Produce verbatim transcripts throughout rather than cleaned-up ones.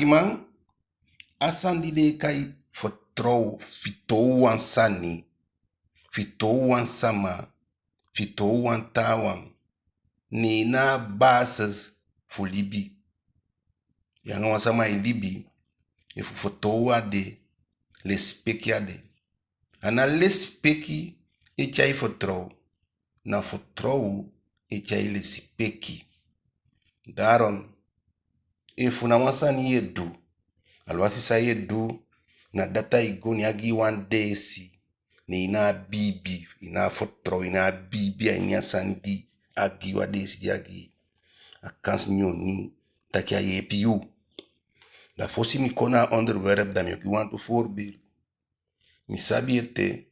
Alikiman, a sani di den e kai fitoow, fitoow wan sani, fitoow wan sama, fitoow wan taawan, ne en na a basis fu libi. Yu anga wan sama e libi, efu fitoow á de, lesipeki á de. A ná lesipeki e tyai fitoow, na fitoow e tyai lesipeki. Daarom, efu na wan sani yu e du, alwasi san yu e du, na data e go, ne a gi yu wan deesi, ne i ná abi biibi, i ná abi fitoow, i ná abi biibi a ini a sani di a gi yu, a deesi di a gi yu, a kansi nyoni taki a yeepi yu. Da fosi mi kon na a onderwerp, da mi o gi wantu voorbeeld. Mi sabi ete,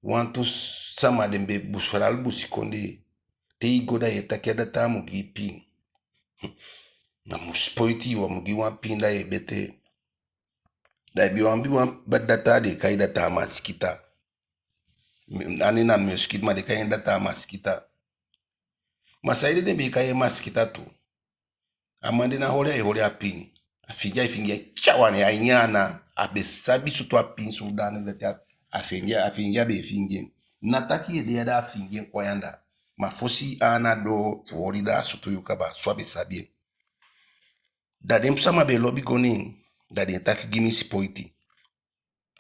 wantu sama den be bus-, vooral busikondee, te i go da yu e taki a data mu gi i piin. Na mu sipoiti yu, a mu gi wan piin da yu e betee. Da i be abi wan, abi wan data den e kai data masikita. A nen na mosquito, ma den e kai en data masikita. Ma saide den be e kai en masikita tu? A man de ná holi ai holi a piin. A fingii, a fingii en tyawan, a ini ana, a be sabi sutu a piin, sutu dati a, a fingii, a fingii a be e fingii en. Ná taki yu e de ya da a fingii en kon a yu anda. Ma fosi a ana doo fu holi, da a sutu yu kaba, so a be sabi en. Da den sama be lobi go ne en, da den taki gi mi sipoiti.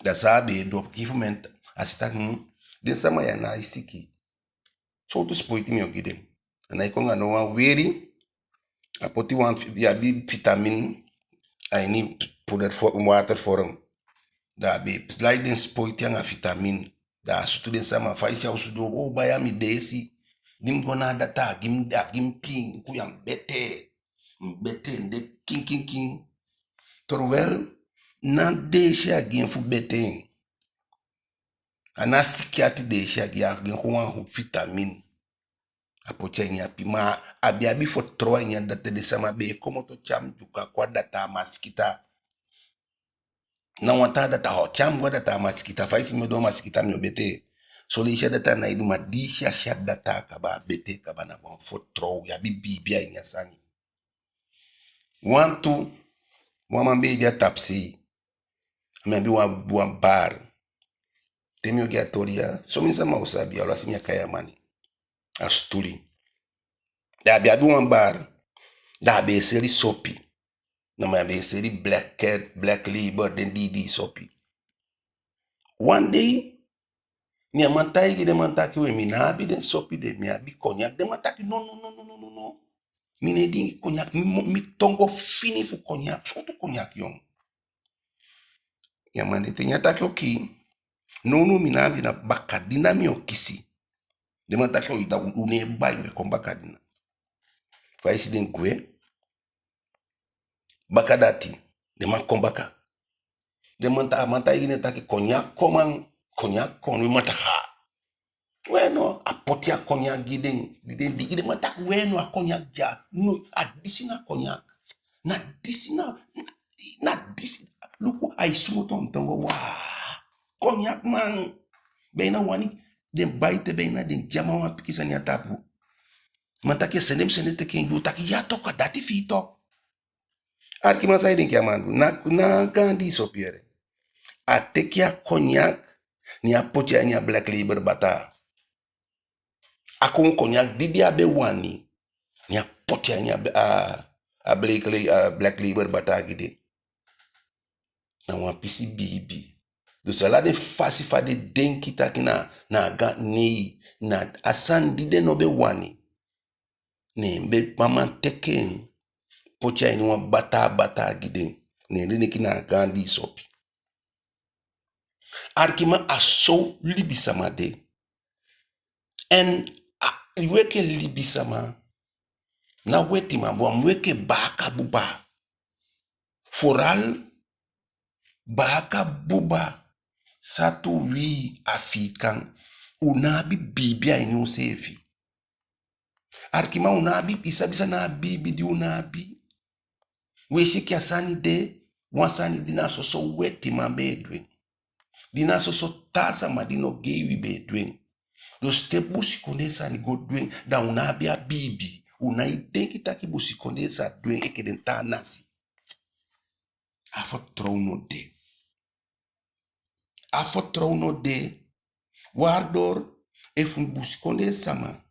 Da san a be e du op gegeven moment, a si taki, hmm, den sama ya ná e siki. Sowtu sipoiti mi o gi den? A ná e kon anga no wan weli, a poti wan fi-, yu abi vitamine a ini poeder fo-, water vorm. Da a be lai den sipoiti anga vitamine. Da a sutu den sama, fa i si a osu doo, o, bai a mi deesi. Di mi go na a data, a gi mi, a gi mi piin, kon ya mi betee. Mi betee, mi de kin, kin, kin. Terwijl, ná deesi a gi en fu betee en. A ná siki ati deesi a gi en, a gi en kon wan vitamine. A poti a ini a piin, ma a be abi fitoow a ini a data. Den sama be e komoto tyai mi Dyuka kon a data masikita. Na wan taa data, o, tyai mi go a data masikita, fa i si mi o doo masikita, mi o betee. Son leisi a data ná e du, ma di i si a si a data kaba, a betee kaba, na wan fitoow, yu abi biibi a ini a sani. Wantu, wan man be e de a tapusei. A man abi wan, wan bar. Te mi o gi a toli ya, somen sama o sabi, alwasi mi á kai a man nen. A Stuli. Da a be abi wan bar. Da a be e seli sopi. Na man, a be e seli Black Cat, Black Label, den dii dii sopi. Wan dei, ne a man taigi den man taki, we, mi ná abi den sopi de, mi abi konyak. Den man taki, no, no, no. Mi ná e diingi konyak, mi mo-, mi tongo fini fu konyak, sowtu konyak, yon? Ne a man de, te ne a taki, oké, nownow mi ná abi, na bakadina mi o kisi. Den man taki, o, da u, u ná e bai, we, kon bakadina. Fa i si den gwe, baka dati, den man kon baka. Den man ta-, a man taigi den taki, konyak kon man, konyak kon, den man taki, ha. We no, a poti a konyak gi den, di den dii, den man taki, we no, a konyak dya, no, a disi na konyak. Na disi na, na disi, luku, ai sumutu a mi tongo, waa. Konyak man, beina wani, den bai te beina den dyama wan pikin sani a tapu. Man taki, sende mi sende teke en gi u, taki, ya toch, a dati fi i toch. Alikiman, san i denki a man du? Na, na gaan dii sopi yee. A teke a konyak, ne a poti a ini a Black Label bataa. A kon konyak di den á be wani, ne a poti a ini a, a, a Black La-, a Black Label bataa gi den. Na wan pisi biibi. Dus ala den fasi fa den denki taki na, na a gaan, nei, na a sani di den no be wani. Ne en be, a man teke en, poti a ini wan bataa bataa gi den. Ne den denki na a gaan dii sopi. Alikiman, a so libisama de. En a, wi enke libisama, ná wetiman bun, a mu enke baaka buba. Vooral baaka buba, sowtu wi Afiikan, u ná abi biibi a ini useefi. Alikiman, u ná abi, i sabi san na a biibi di u ná abi? Wi e si enke a sani de, wan sani di na soso wetiman be e du en. Di na soso taa sama di no gei wi be e du en. Dus te busikondee sani go du en, da u ná abi a biibi. U ná e denki taki busikondee sa du en enke den taa nasi. A fitoow no de. A fitoow no de. Waardoor efu busikondee sama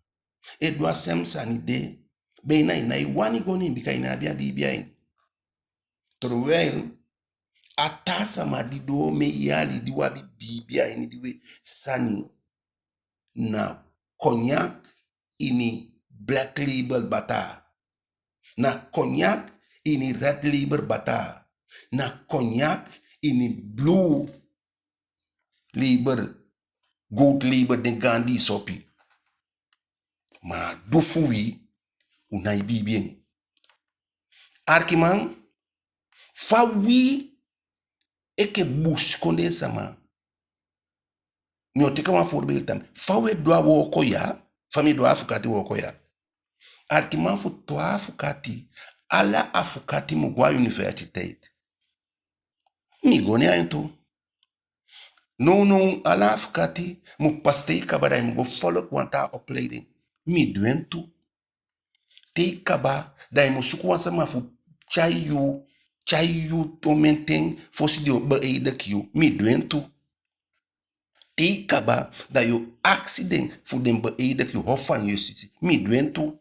e du a sem sani de, be i ná, i nái wani go neen, bika i ná abi a biibi a ini. Terwijl a taa sama di doo omen yali di u abi biibi a ini, di we sani, na Cognac ini Black Label bataa. Na Cognac ini Red Label bataa. Na Cognac ini Blue Label, Gold Label, den gaan di i sopi. Ma a du fu wi, u nái biibi en. Arkiman, fa wi enke busikondee sama, mi o teke wan voorbeeld tan. Fa u e du a wooko ya, fa mi e du a afukati wooko ya. Arkiman, fu toon afukati, ala afukati mu go a universiteit. Mi go ne en tu. Nownow ala afukati mu pasa, te i kaba da i mu go volg wan taa opleiding. Mi du en tu. Te i kaba, da i mu suku wan sama fu tyai yu, tyai yu omen ten fosi den o beëdig yu. Mi du en tu. Te i kaba, da yu o akisi den fu den beëdig yu, Hof van Justitie. Mi du en tu.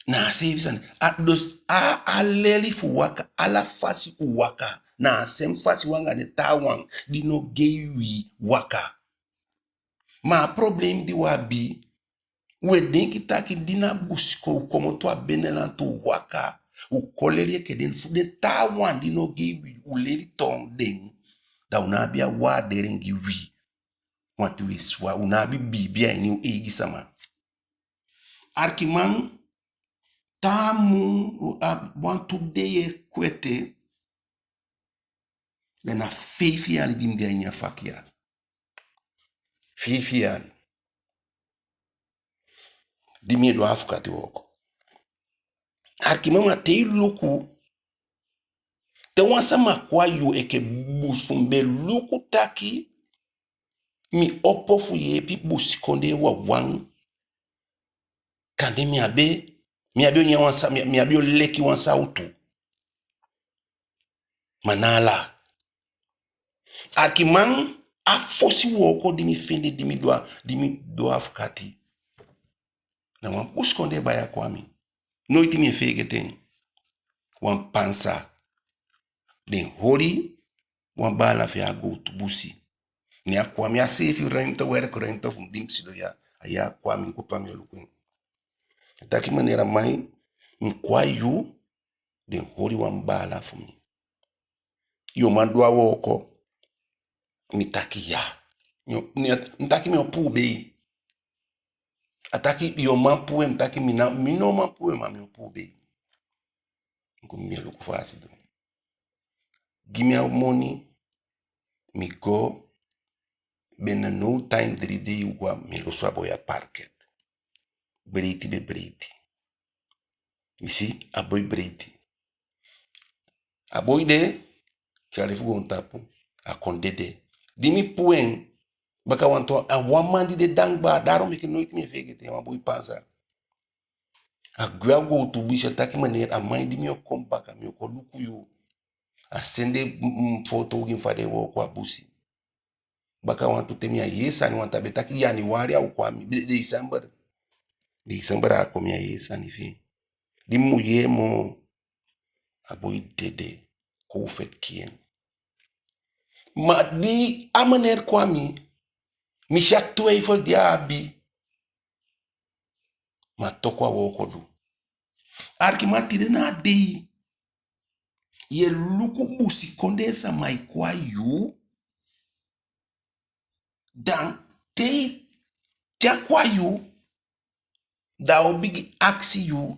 Na a seefi sani. A, dus a, a leli fu waka, ala fasi u waka, na a sem fasi wi anga den taawan di no gei wi waka. Ma a problem di u abi, u e denki taki di na busikondee u komoto a binnenland u waka, u kon leli enke den, fu den taawan di no gei wi, u leli toon den, da u ná abi a waardering gi wi. Want u e swa, u ná abi biibi a ini u eigi sama. Arkiman, taa mun, a, wantu dei e kweti, da na feifi yali di mi de a ini a vak ya. Feifi yali. Di mi e du afukati wooko. Arkiman, ma te i luku, te wan sama kon a yu enke bus fu mi be luku taki, mi opo fu yeepi busikondee wawan. Kande mi á be, mi á be o nyan wan sa, mi, mi á be o leki wan sawtu. Ma ná ala. Arkiman, a fosi wooko di mi fende, di mi du a, di mi du afukati, na wan busikondee baya kon a mi. Noiti mi e feegete en. Wan pansa. Den holi wan baala fi en a gowtu busi. Ne a kon a mi, a seefi ruimte, werkruimte fu mi di mi sidon ya. A ya a kon a mi, mi kon pami o luku en. A taki: "Meneer, a man, mi kon a yu, den holi wan baala fu mi. Yu o man du a wooko?" Mi taki: "Ya." Mi o, mi, mi taki: "Mi o puubei." A taki: "Yu o man puu en?" Mi taki: "Mi ná, mi ná o man puu en, ma mi o puubei." Kon mi e luku fa a sidon. Gi mi a moni, mi go, binnen no time, dii dei u go a, mi lusu a boi a parket. Breiti be breiti. I si, a boi breiti. A boi de, tyali fu goontapu, a kon dede. Di mi puu en, baka wantu, a wan man di de dankbaar, daarom meke noiti mi e feegete en, wan boi pansa. A gwe a gowtu busi, a taki: "Meneer, a man di mi o kon baka, mi o kon luku yu." A sende, mm, mm, foto gi mi fa den e wooko a busi. Baka wantu ten mi á yee sani, want a be taki januari a o kon a mi, de-, december. December a kon, mi á yee sani fi en. Di mi mu yee moo, a boi dede, covid kii en. Ma di a meneer kon a mi, mi si a twijfel di a abi. Ma toku a wooko du. Arkiman, tide na a dei, yu e luku busikondee sama e kon a yu, dan te, te a kon a yu, da a o bigin akisi yu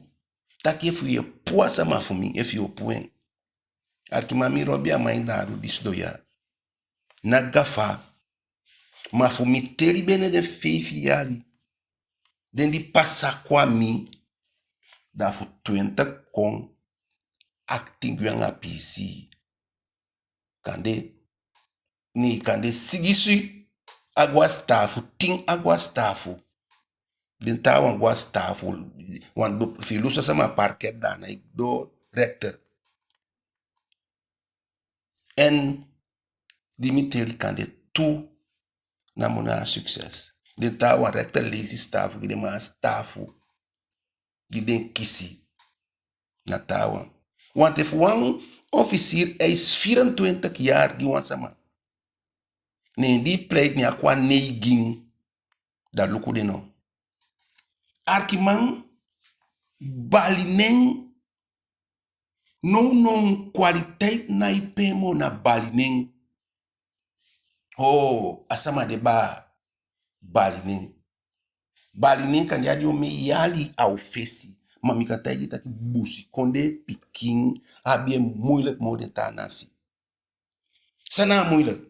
taki efu yu e puu a sama fu mi, efu yu o puu en. Arkiman, mi lobi a man, en daadu di sidon ya. Ná gafa, ma fu mi teli, binnen den feifi yali, den di pasa kon a mi, da fu twenti kon, achttien gwe anga piisii. Kande, nee, kande sigisi a go a sitaafu, tin a go a sitaafu. Den taawan go a sitaafu, want efu i lusu a sama a parket, da a nái doo rechter. En di mi teli kande tu namo na a succes. Den taawan rechter leisi sitaafu gi den, ma a sitaafu gi den kisi na taawan. Want efu wan officier eis vierentwintig jaar gi wan sama, ne di pleit ne a kon a neigin, da luku den no. Arkiman, bali nen, nownow kwaliteit nái pee moo, na bali nen. Oo, a sama de baa, bali nen. Bali nen kande a de omen yali a u fesi. Ma mi kan taigi taki busikondee pikin abi en moeilijk moo den taa nasi. San na a moeilijk?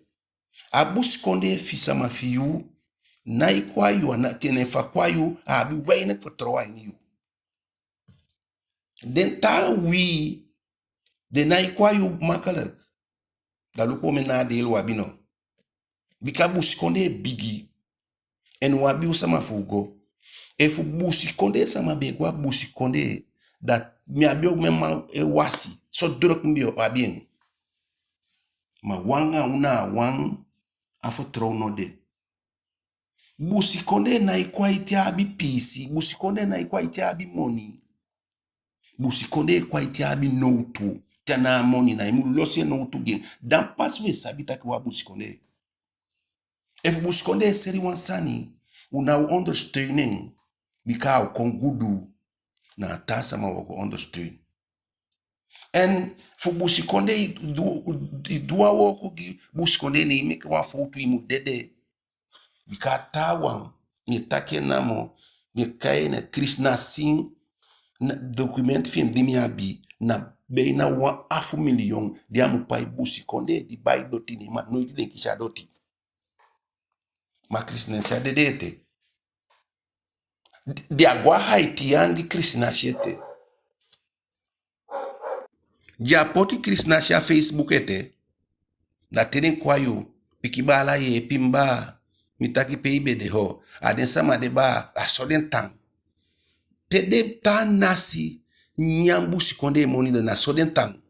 A busikondee fi sama fi yu, nái kon a yu, a na, te ne fa kon a yu, a abi weinig vertrouwen a ini yu. Den taa wi, den nái kon a yu makkelijk. Da luku omen nadeel u abi no. Bika busikondee bigi. En u abi u sama fu u go. Efu busikondee sama be e go a busikondee, da mi abi omen man e wasi. So druk mi be o abi en. Ma wan anga u na wan, a vertrouwen no de. Busikondee nái kon a i te a abi piisii. Busikondee nái kon a i te a abi moni. Busikondee e kon a i te a abi nowtu. Te a ná a moni, na i mu losi en nowtu gi en. Dan pas u e sabi taki u a busikondee. Efu busikondee e seli wan sani, u ná o ondersteun en. Bika a o kon gudu, na a taa sama u o go ondersteun. En fu busikondee i du, i du wan wooko gi busikondee, ne i meke wan fowtu, i mu dede. Bika a taawan, mi e taki en namo, mi e kai en Chris Nasin, na document fi en di mi abi, na bijna wan afu miliyon di a mu pai busikondee di bai doti, ne ma noiti den kisi a doti. Ma Chris Nasin á dede ete. Den á go a Haiti anga Chris Nasin ete. Den á poti Chris Nasin a Facebook ete. Da te den kon a yu, pikin baala, yeepi mi baa, mi taki pe i be de ho, a den sama de baa, a so den tan. Te den taa nasi nyan busikondee moni, da na so den tan.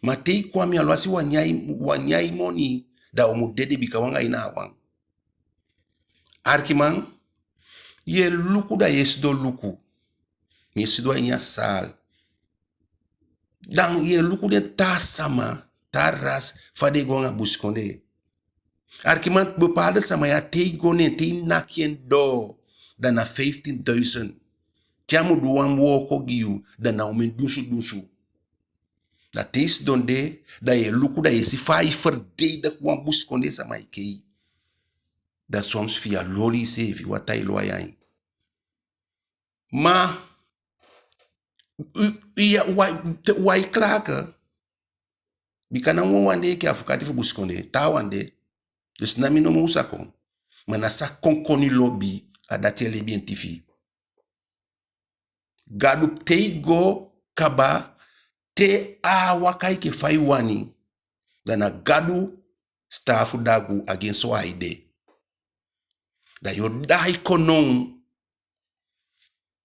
Ma te i kon a mi, aluwasi u á nyan i, u á nyan i moni, da u mu dede, bika u anga i na a wan. Arkiman, yu e luku, da yu e sidon luku. Yu e sidon a ini a saal. Da yu e luku den taa sama, taa ras, fa den e go anga busikondee. Arkiman, bepaalde sama ya, te i go neen, te i naki en doo, da na vijftienduizend. Te a mu du wan wooko gi yu, da na omen dunsu dunsu. Da te i sidon de, da yu e luku, da yu e si fa ai verdedig wan busikondee sama enke yu. Da soms fi yu á loli iseefi, wataa e lon a yu ain. Ma u, u, ya, u á, te, u á e klagen. Bika na wan wan de enke afukati fu busikondee, taawan de. Dus na mi nomo u sa kon. Ma na san konkoni lobi, a dati e lebi en tifi. Gadu, te i go kaba, te a á waka enke fa i wani, da na Gadu sitaafu dagu, a gi en so ai de. Da yu o daai kon now.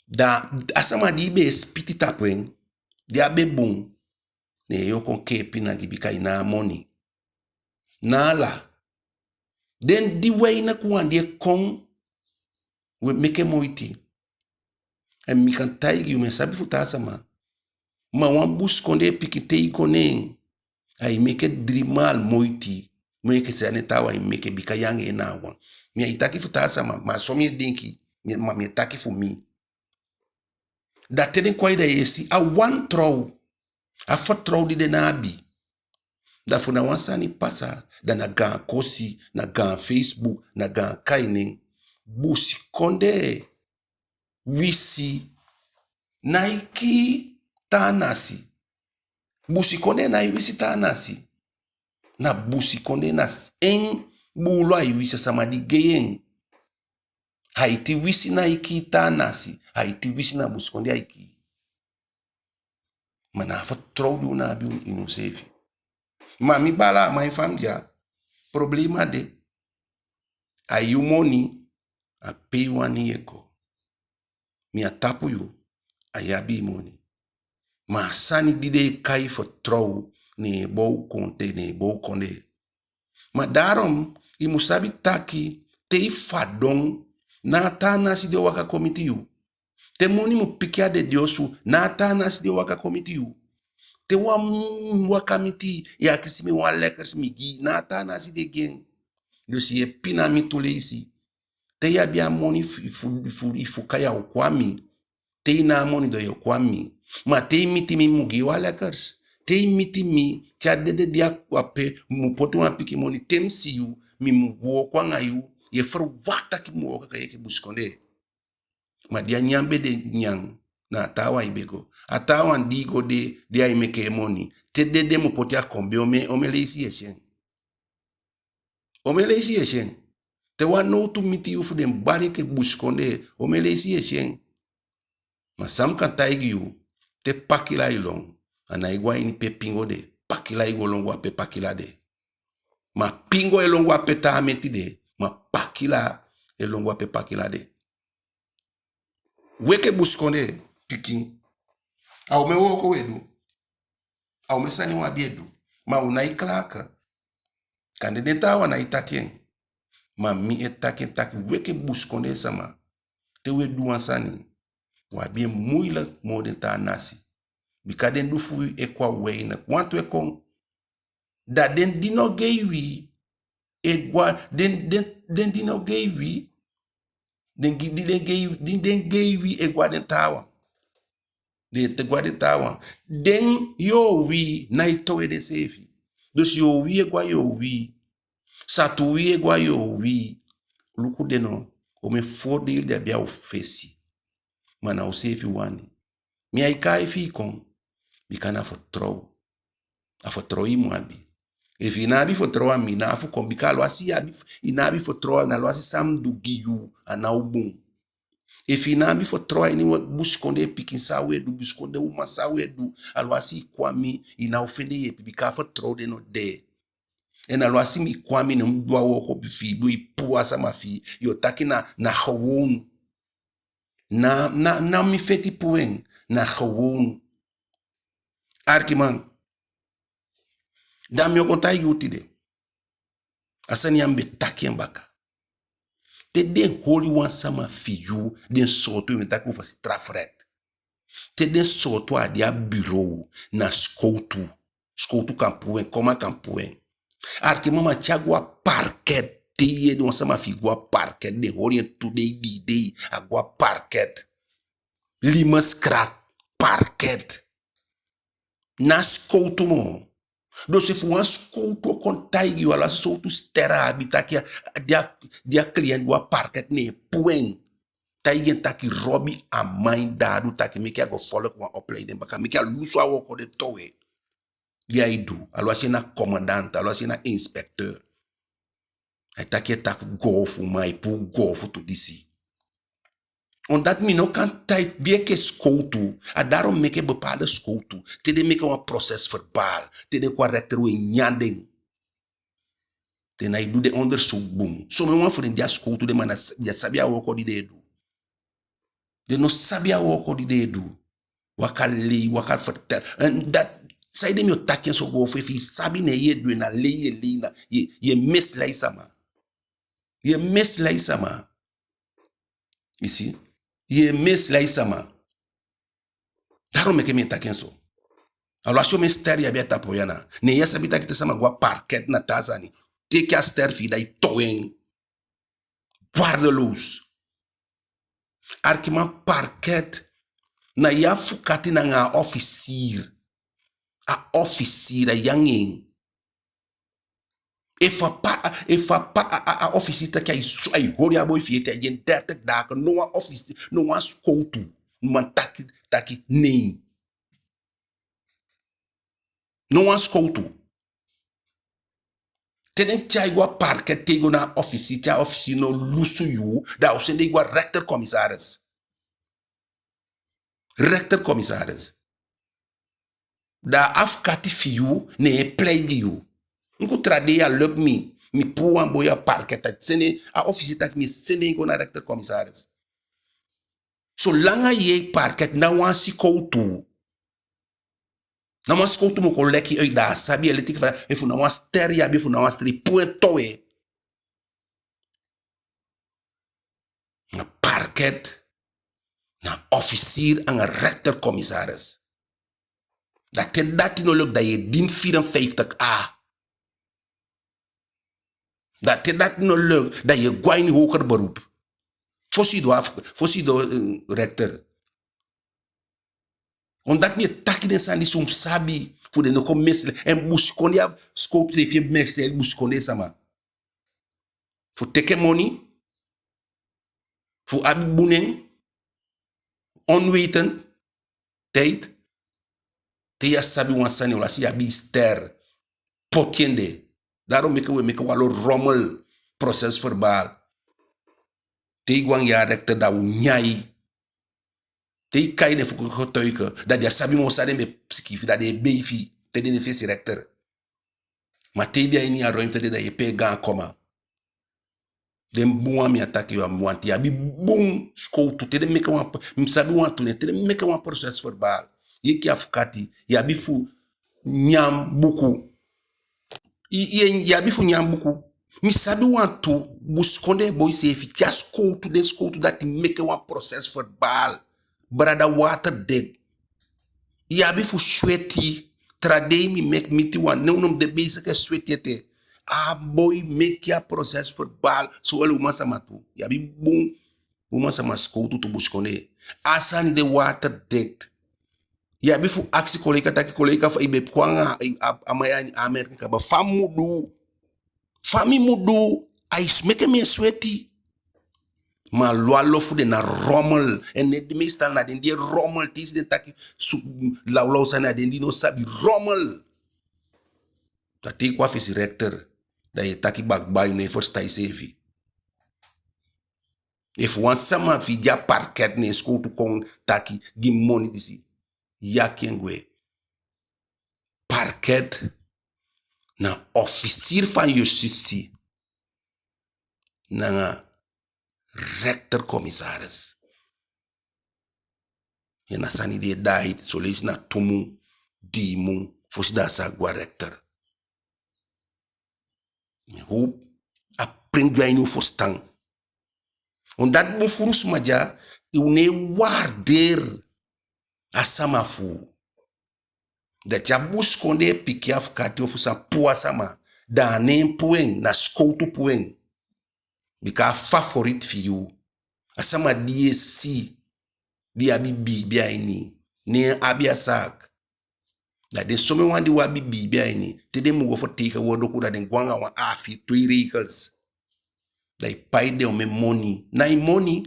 Da a sama di i be e sipiti tapu en, di a be bun, ne yu o kon kee pina gi, bika i ná a moni. Na ala den di weinig wan di e kon, u e meke moiti. En mi kan taigi yu, mi á sabi fu taa sama, ma wan busikondee pikin, te i go neen, ai meke drie maal moiti moo enke san den taawan e meke, bika yu anga en na a wan. Mi á e taki fu taa sama, ma so mi e denki, mi, ma mi e taki fu mi. Da te den kon a i, da yu e si a wantrouw, a vertrouw di den ná abi. Da fu na wan sani pasa, da na gaan kosi, na gaan Facebook, na gaan kai nen. Busikondee wisi nái kii taa nasi. Busikondee nái wisi taa nasi. Na busikondee, na s-, en buulu ai wisi, a sama di gei en. Haiti wisi nái kii taa nasi. Haiti wisi, na busikondee ai kii. Ma na a vertrouw di u ná abi ini useefi. Ma mi baala, a man fa mi de ya, problema de. A yu moni, a pe i wani yu e kon. Mi á tapu yu, a yu abi i moni. Ma a sani di den e kai vertrouw, ne en bow kon te, ne en bow kondee. Ma daarom, i mu sabi taki, te i fadon, ná a taa nasi di o waka kon miti yu. Te moni mu piki a dede osu, ná a taa nasi di o waka kon miti yu. Te wan m-, waka miti i, i akisi mi wan lekkers, mi gi i, ná a taa nasi di e gi en. Dus i e pina mi tu leisi. Te i abi a moni fu, fu, fu, i fuka, ya o kon a mi. Te i ná a moni, da yo kon a mi. Ma te i miti mi, mi mu gi i wan lekkers. Te i miti mi, te a dede di a ape, mi mu poti wan pikin moni. Te mi si yu, mi mu wooko anga yu. Ye verwacht taki mi mu wooko anga yu enke busikondee. Ma di a nyan be de nyan, na a taawan i be go. A taawan di i go de, di ai meke en moni. Te dede mi mu poti a kondee, omen, omen leisi ye si en. Omen leisi ye si en. Te wan nowtu miti yu fu den bali enke busikondee, omen leisi ye si en. Ma san mi kan taigi yu, te pakila e lon, a nái go a ini pe pingo de, pakila e go lon go a pe pakila de. Ma pingo e lon go a pe taa meti de, ma pakila e lon go a pe pakila de. Wi enke busikondee pikin, a omen wooko wi e du. A omen sani wi abi e du. Ma u nái klaaka. Kande den taawan nái taki en. Ma mi e taki en taki wi enke busikondee sama, te wi e du wan sani, wi abi en moeilijk moo den taa nasi. Bika den du fu wi e kon a weinig. Wantu e kon. Da den di no gei wi, e go a, den, den, den di no gei wi, den gi, di den gei, di den gei wi e go a den taawan. Den e go a den taawan. Den yoowii nái towe denseefi. Dus yoowii e go a yoowii. Satuwii e go a yoowii. Luku den no, omen voordeel den abi a u fesi. Ma na useefi wani. Mi ai kai fi i kon, bika na vertrouw. A vertrouw i mu abi. Efu i ná abi vertrouw a mi, i ná a fu kon, bika alwasi i abi, i ná abi vertrouw a mi, alwasi san mi du gi yu, a ná o bun. Efu i ná abi vertrouw a ini wan busikondee pikin san u e du, busikondee uman san u e du, alwasi i kon a mi, i ná o fende yeepi, bika a vertrouw de no de. En alwasi mi kon a mi, ne mi du a wooko fi i, du i puu a sama fi i, yo taki na, na gewoon. Na, na, na mi feti puu en, na gewoon. Arkiman, da mi o kon taigi u tide. A sani ya mi be taki en baka. Te den holi wan sama fi yu, den sowtu, mi e taki u fu strafrecht. Te den sowtu a de a bureau, na sikowtu. Sikowtu kan puu en, koma kan puu en. Arkiman, ma te a go a parket, te i yee den wan sama fi i go a parket, den holi en tu dei, dii dei, a go a parket. Limeskra, parket. Ná sikowtu moo. Dus efu wan sikowtu o kon taigi yu, alwasi sowtu ster a abi, taki a, di a, di a cliënt go a parket, ne en puu en. Taigi en taki Robi Amain Dadu taki meke a go volg wan opleiding baka, meke a lusu a wooko de towe. Di ai du, alwasi en na commandant, alwasi en na inspecteur. Ai taki en taki goofu, ma ai puu goofu tu disi. Omdat mi no kan type wi enke sikowtu, a daarom meke bepaalde sikowtu, te den meke wan procès-verbaal, te den kon a rechter, u e nyan den. Den nái du den onderzoek bun. Somen wan fu den de a sikowtu de, ma na s-, den á sabi a wooko di den e du. Den no sabi a wooko di den e du. Waka lei, waka vertel. En dati, saide mi o taki en so go fu, efu i sabi, ne ye du en, na lei ye lei, na ye, ye mislei sama. Ye mislei sama. I si? Ye mislei sama. Daarom meke mi e taki en so. Alwasi omen ster i abi a tapu ya na, ne ya sabi taki te sama go a parket na taa sani, teke a ster fi i, da i towe en. Waardeloos. Arkiman, parket na yu afukati nanga a officier. A officier, a yu anga en. Efu a pa, efu a pa, a, a, a officier taki ai su-, ai holi a boi fi i ete, ai gi en dertig dagen, no wan officier, no wan sikowtu man taki, taki nee. No wan sikowtu. Te den tyai i go a parket, te i go na a officier, te a officier no lusu yu, da a o sende i go a rechter-commissaris. Rechter-commissaris. Da a afukati fi yu, ne en pleit gi yu. Enke taa dei a luku mi, mi puu wan boi a parket, a sende, a officier taki mi sende en go na rechter-commissaris. Solanga yu e parket, ná wan sikowtu. Na wan sikowtu mu kon leg i uit, da a sabi, e leti fa, efu na wan ster i abi, efu na wan ster, i puu en towe. Na parket, na officier anga rechter-commissaris. Da te dati no lukt, da yu e dien vierenvijftig A. Da te dati no lukt, da yu e go a ini hoger beroep. Fosi yu doo af-, fosi yu doo, eh, rechter. Omdat mi e taki den sani disi, u mu sabi, fu den no kon misleid. En busikondee, a sikowtu seefi e misleid busikondee sama. Fu teke moni, fu abi bun nen, onwetendheid. Te yu á sabi wan sani, alwasi yu abi ster, poti en de. Daarom meke u e meke wanlo rommel, proces-verbaal. Te i go anga a rechter, da u nyan i. Te i kai den fu kon getuige, da den á sabi moo san den be sikiifi, da den e beifi, te den e fesi rechter. Ma te i de a ini a ruimte de, da yu e pee gaan koma. Den bun wan, mi á taki yu á wanti, yu abi bun sikowtu, te den meke wan, mi sabi wantu nen, te den meke wan proces-verbaal. Yu enke afukati, yu abi fu nyan buku. I, i, yu abi fu nyan buku. Mi sabi wantu busikondee boi seefi, te a sikowtu, den sikowtu dati meke wan proces-verbaal, brada, waterdicht. Yu abi fu sweti. Taa dei mi meke, miti wan, ne u no mu de bezig e sweti ete. A boi meke a proces-verbaal, zowel uman sama tu. Yu abi bun uman sama sikowtu tu busikondee. A sani de waterdicht. Yu abi fu akisi kolega taki, kolega, fa i be kon anga a, a, a man ya a ini aanmerking kaba, fa mi mu du? Fa mi mu du? Ai meke mi e sweti. Ma a lo, a lo fu den na rommel. En den di meestal na den di e rommel, te i si den taki lawlaw sani, a den di no sabi, rommel. Da te i kon a fesi rechter, da yu e taki bakbak, yu no e fusutan iseefi. Efu wan sama fi i de a parket, ne sikowtu kon taki gi mi moni disi, yaki en gwe. Parket na officier van justitie nanga rechter-commissaris. En a sani di e daai, son leisi na tu mun, dii mun, fosi da a sa go a rechter. Mi hoop a prin gwe a ini u fusutan. Omdat bun furu sma dya, u no e waardeer a sama fu u. Da te a busikondee pikin afukati ofu san puu a sama, da a nen puu en, na sikowtu puu en. Bika a favoriet fi yu. A sama di yu e si, di abi biibi a ini, ne en abi a zaak. Da den somen wan di u abi biibi a ini, te den mu go fu tegenwoordig, da den go anga wan afi, twee regels. Da i pai den omen moni. Na i moni.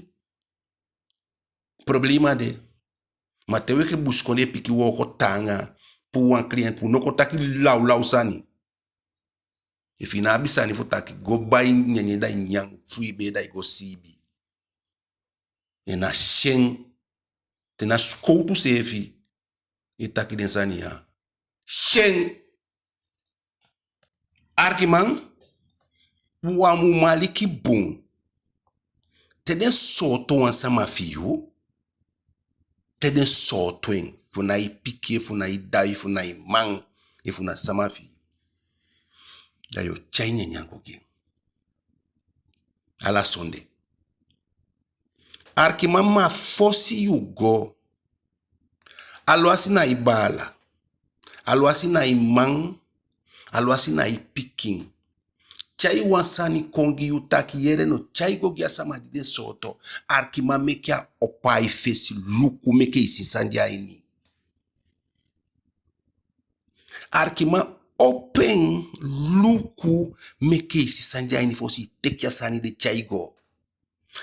Problema de. Ma te u enke busikondee pikin wooko taanga, puu wan cliënt fu u, no kon taki lawlaw sani. Efu i no abi sani fu taki, go bai nyanyan da i nyan, fuu i bee da i go siibi. En na syen, te na sikowtu seefi e taki den sani ya. Syen. Arkiman, wan mu aliki bun. Te den sooto wan sama fi yu, te den sooto en, efu na i pikin, efu na i dda, efu na i man, efu na sama fi yu, da yu o tyai nyanyan go gi en. Ala sonde. Arkiman, ma fosi yu go, alwasi na i baala, alwasi na i man, alwasi na i pikin, tyai wan sani kon gi yu taki yere no, tyai go gi a sama di den sooto. Arkiman, meke a opo a i fesi, luku, meke i si san de a ini. Arkiman, opo en, luku, meke i si san de a ini fosi i teke a sani de tyai go.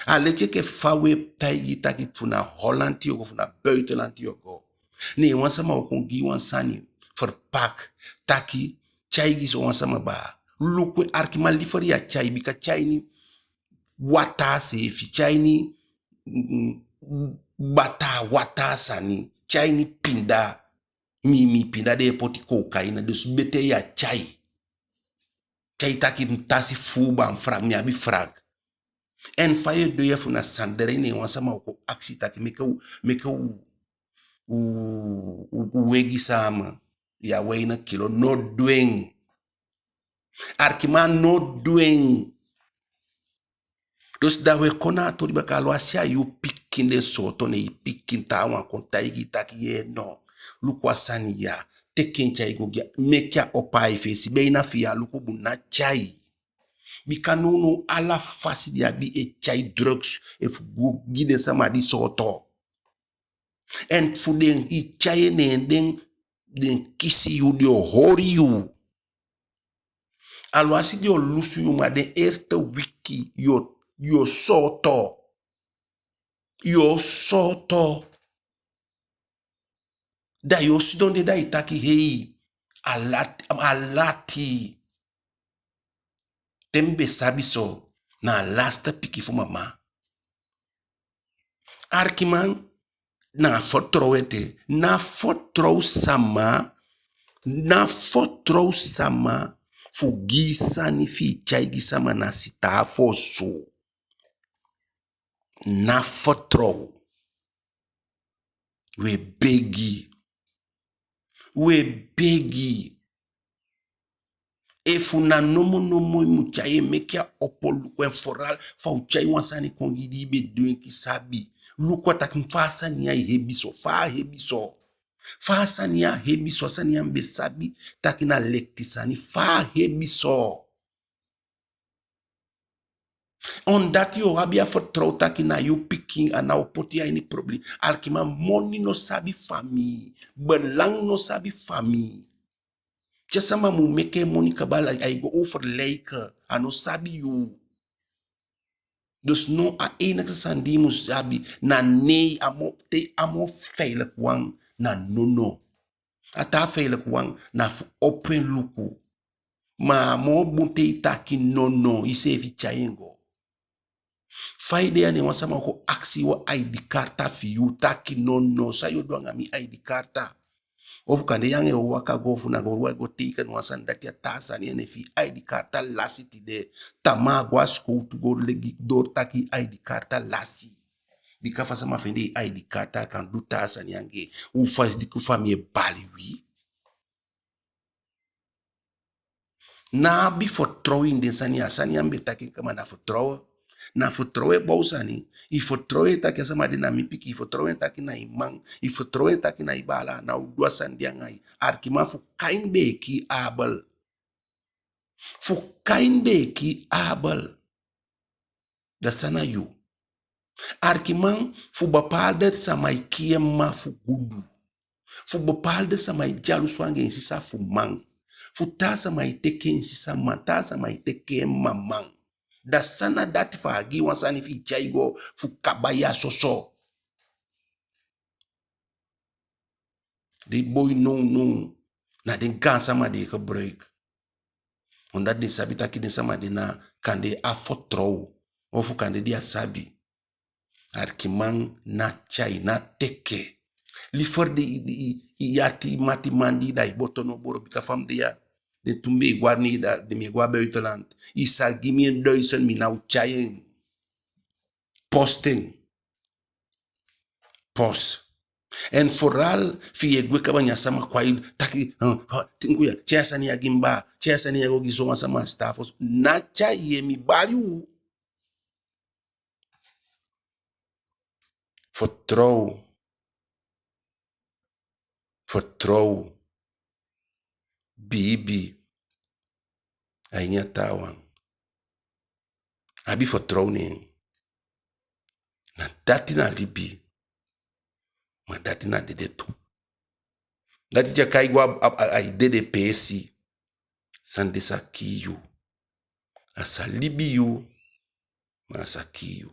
A leti enke fa u e taigi taki fu na Holland yu o go, fu na buitenland yu o go, ne wan sama o kon gi wan sani verpak, taki tyai gi so wan sama baa. Luku, arkiman, liever yu á tyai, bika tyai ini wataa seefi, tyai ini, mm, bataa wataa sani, tyai ini pinda, mi, mi pinda den e poti cocaïne, dus betee yu á tyai. Tyai taki tasi fuu baa, mi abi vraag. En fa yu e du, efu na sani de, ne wan sama o kon akisi taki meke u, meke u, u, u, u wegi sama. ya weinig kilo, no du en. Arkiman, no du en. Dus da we kon na a toli baka, alwasi a yu pikin den sooto, ne i pikin, taawan kon taigi i taki yee no, luku a sani ya, teke en tyai go gi a, meke a opo a i fesi, be i na fi i á luku bun, ná tyai. Bika nownow ala fasi den abi e tyai drugs, efu go gi den sama di sooto. En fu den e tyai en, ne den, den kisi yu, den o holi yu. Alwasi den o lusu yu, ma den eerste wiki yu o, yu o sooto. Yu o sooto. Da yu o sidon de, da i taki hei, a lati, a lati. Te mi be sabi so, na a lasti pikin fu mama. Arkiman, na a fitoow ete, ná fitoow sama, ná fitoow sama fu gi i sani fi i tyai gi sama na sitaafu osu. Ná fitoow. We begi. We begi. Efu na nomo nomo i mu tyai en, meke a opo luku en, vooral fa u tyai wan sani kon gi i di i be du en ki sabi. Luku a taki fa a sani ya e hebi so, fa a hebi so. Fa a sani ya hebi so, a sani ya mi be sabi taki na lekti sani, fa a hebi so. Omdat yu o abi a fitoow taki na yu pikin, a ná o poti yu a ini problem. Arkiman, moni no sabi famii, belang no sabi famii. Te a sama mu meke en moni kaba, ai go overlijken, a no sabi yu. Dus no, a enigste sani di i mu sabi na nee, a moo, te a moo veilig wan na nono. A taa veilig wan na fu opo en luku. Ma a moo bun te i taki nono, iseefi tyai en go. Fa i de ya, ne wan sama o kon akisi wan I D karta fi yu, taki nono, san yu o du anga mi I D karta? Ofu kande yu anga en o waka go, ofu na go, wi go teiken wan sani, dati a taa sani. En efu i I D karta lasi tide, tamaa go a sikowtu go legi doo taki i I D karta lasi. Bika fa sama fende i I D karta, a kan du taa sani anga en. U fasi di ku famii e bali wi. Ná abi fitoow ini den sani ya. A sani ya mi be taki en kaba, na fitoow. Na fitoow e bow sani. I fitoow en taki a sama de na mi pikin, i fitoow en taki na i man, i fitoow en taki na i baala, a ná o du a sani de anga i. Arkiman, fu Kain be e kii Abel. Fu Kain be e kii Abel. Da san na yu? Arkiman, fu bepaalde sama e kii en mma fu gudu. Fu bepaalde sama e dyalusu anga en sisa fu man. Fu taa sama e teke en sisa man, taa sama e teke en mma man. Da san na dati fu a gi wan sani fi i tyai go fu kaba ya soso? Den boi nownow, na den gaansama den e gebruik. Omdat den sabi taki den sama de na kande a fitoow, ofu kande den á sabi. Arkiman, ná tyai, ná teke. Liever di, di, i, i ati matiman di da i boto no boro, bika fa mi de ya, den tu mi be e go a Neda, den mi e go a buitenland. I sa gi mi en duizend, mi ná o tyai en. Post en. Post. En vooral fi i e gwe kaba, ne a sama kon a i taki, eh, eh, tinku ya, tyai a sani ya gi mi baa, tyai a sani ya go gi sowan sama a sitaafu osu. Ná tyai en, mi bali u. Fitoow. Fitoow. Biibi a ini a taawan. Abi fitoow neen. Na dati na libi. Ma dati na dede tu. Dati te a kai go a, a, a, a i dede peesi. San de sa kii yu. A sa libi yu, ma a sa kii yu.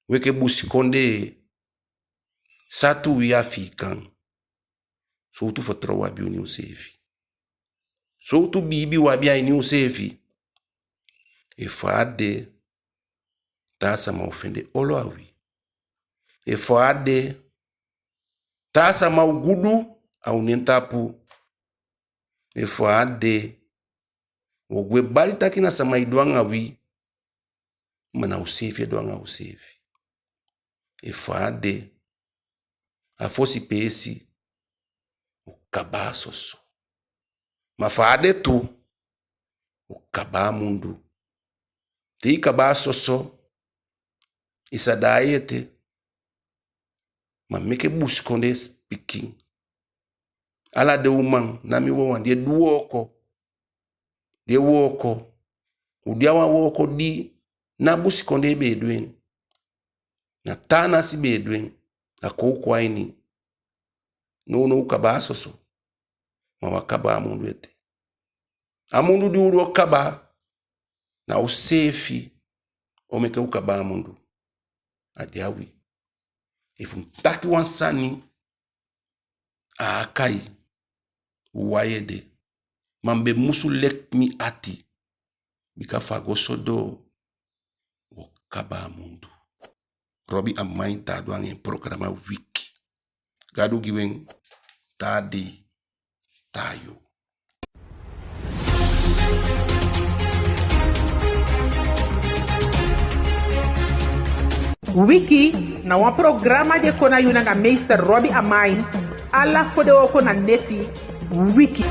Wi enke busikondee, san tu wi Afiikan? Sowtu fitoow wi abi a ini useefi? Sowtu biibi wi abi a ini useefi? Efu a á de, taa sama o fende olo a wi. Efu a á de, taa sama o gudu a u nen tapu. Efu a á de, wi o gwe bali taki na sama e du anga wi, ma na useefi e du anga useefi. Efu a á de, a fosi peesi, u kaba a soso. Ma fa a de tu, u kaba a mundu. Te i kaba a soso, i sa daai ete. Ma meke busikondee sipikin. Ala den uman, ná mi wawan, di e du wooko, di e wooko, u de a wan wooko di ná busikondee be e du en. Na taa nasi be e du en. A kon u kon a ini. Nownow u kaba a soso. Ma u á kaba a mundu ete. A mundu di u du o kaba, na u seefi o meke u kaba a mundu. A de a wi. Efu mi taki wan sani, a á kai, u wai ede. Ma mi be musu leki mi ati. Bika fa a go so doo, u o kaba a mundu. Robi Amain taa du anga en programa Wiki. Gadu gi wi en, taa dei, taa yuu. Wiki na wan programa di e kon na yu nanga meester Robi Amain, ala fodewooko na neti. Wiki.